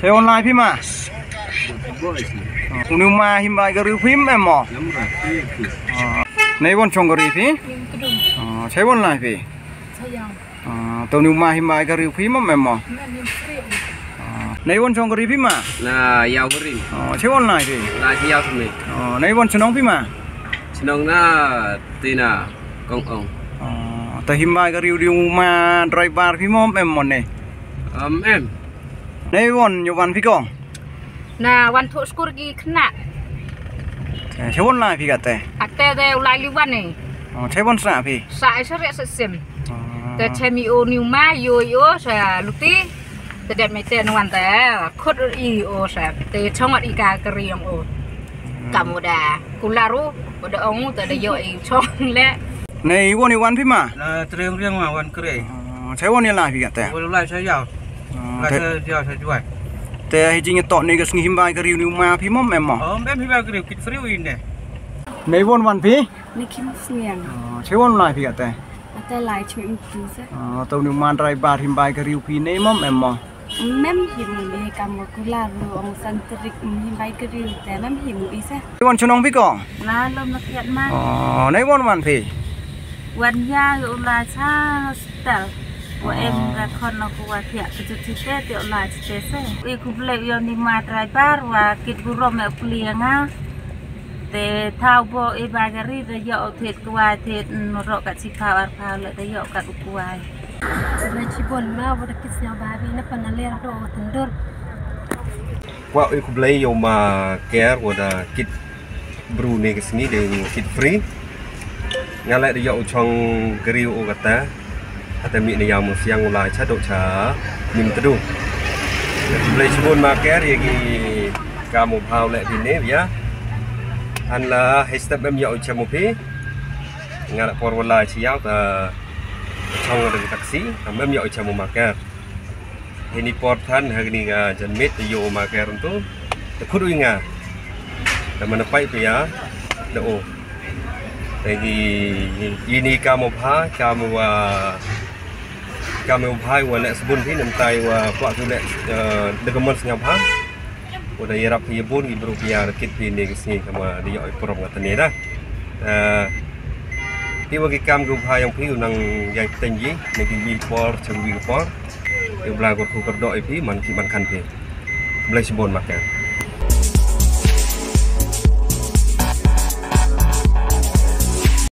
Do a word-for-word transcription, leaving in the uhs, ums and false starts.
Chaiwon lai phi ma? Uni u ma him bai ka riu phi em mo? Neiwon chong ka ri phi? Chaiwon lai phi? To uni u ma him bai ka riu phi em mo? Neiwon chong ka ri phi ma? Na Yaw Warin. Chaiwon lai phi? Na Yaw Thme. Neiwon chnong phi ma? Chnong na Tina Kong Ong. To him bai ka riu uni u ma driver phi mo em mo ne? Em. Neiwon yow wan phi ko? Na wan thoh skur ki khynnah. Chaiwon lai phi kate? Ate de u lai liwan ni. Chaiwon sa phi? Sa i sare sa sim. Te chemi o ni u ma yo yo sa luti. Te det me te nuan te khut i o sa te chong i ka kari yong o. Kamu da kularu, o da ong te da yo i chong le. Neiwon i wan phi ma? Na Triang Riang ma wan kre. Chaiwon i lai phi kate? Wal lai sa Yaw. Lai sa Yaw sa Jwai. Te hi jing to ni ka sngi him bai ka riu uni u ma phi mo em mo? Em him bai ka riu kit friu i ne. Neiwon wan phi? Ni Kim Sniang. Chaiwon lai phi kate? Ate lai chwe im tu sa. To uni u ma driver him bai ka riu phi ne mo em mo? Mem him i kam wa kularu ong san tarik him bai ka riu te mem him i sa. Neiwon chnong phi ko? Na Lom Nakiat ma. Neiwon wan phi? Wan ya u lai cha hospital. Wa em ka khon no ku wa thiah ka chu chi te te u lai chi te se. I khublei yow ni ma driver wa kit burom e pli nga. Te thaw bo i bai ka ri da yoh thied kwai thied, mm, roh ka chi phaw ar phaw le da yoh ka u kwai. Khublei chibun ma wa da kit sñiaw ba bi na panaler do wa tyndur. Kwah i khublei yow ma Ker wa da kit bru ni ka sngi de kit free. Nga le da yoh u chong ka riu u kata. Hata mi na Yaw Mawsiang u lai cha do cha Myntdu. Khublei chibun ma Ker ya ki kam u bha u le phi ne ya. Han la hei step em yoh u cha mo phi. Nga la por wa lai cha Yaw ta chong da taxi, ta mem yoh u cha mo ma Ker. Hei ni por than ha ni nga jan mit yoh ma Ker tu. Ta khut u nga. Ta mana pai phi ya. Da o. Te ki, ini kam u bha, kam wa, kam u bha wa le sbun phi, nam tai wa kwah tu le, eh, da ka mon sñiaw bha. Wa da yarap phi bun ki bru ki ya kit phi ni ki sngi kam wa da yoh i burom nga tane da. Eh, phi wa ki kam ki u bha yong phi u nang yai teng ji, ni ki wi por, chang wi por. Yow Blai kyrkhu kyrdoh i phi, man ki man khan phi. Blai chibun ma Ker.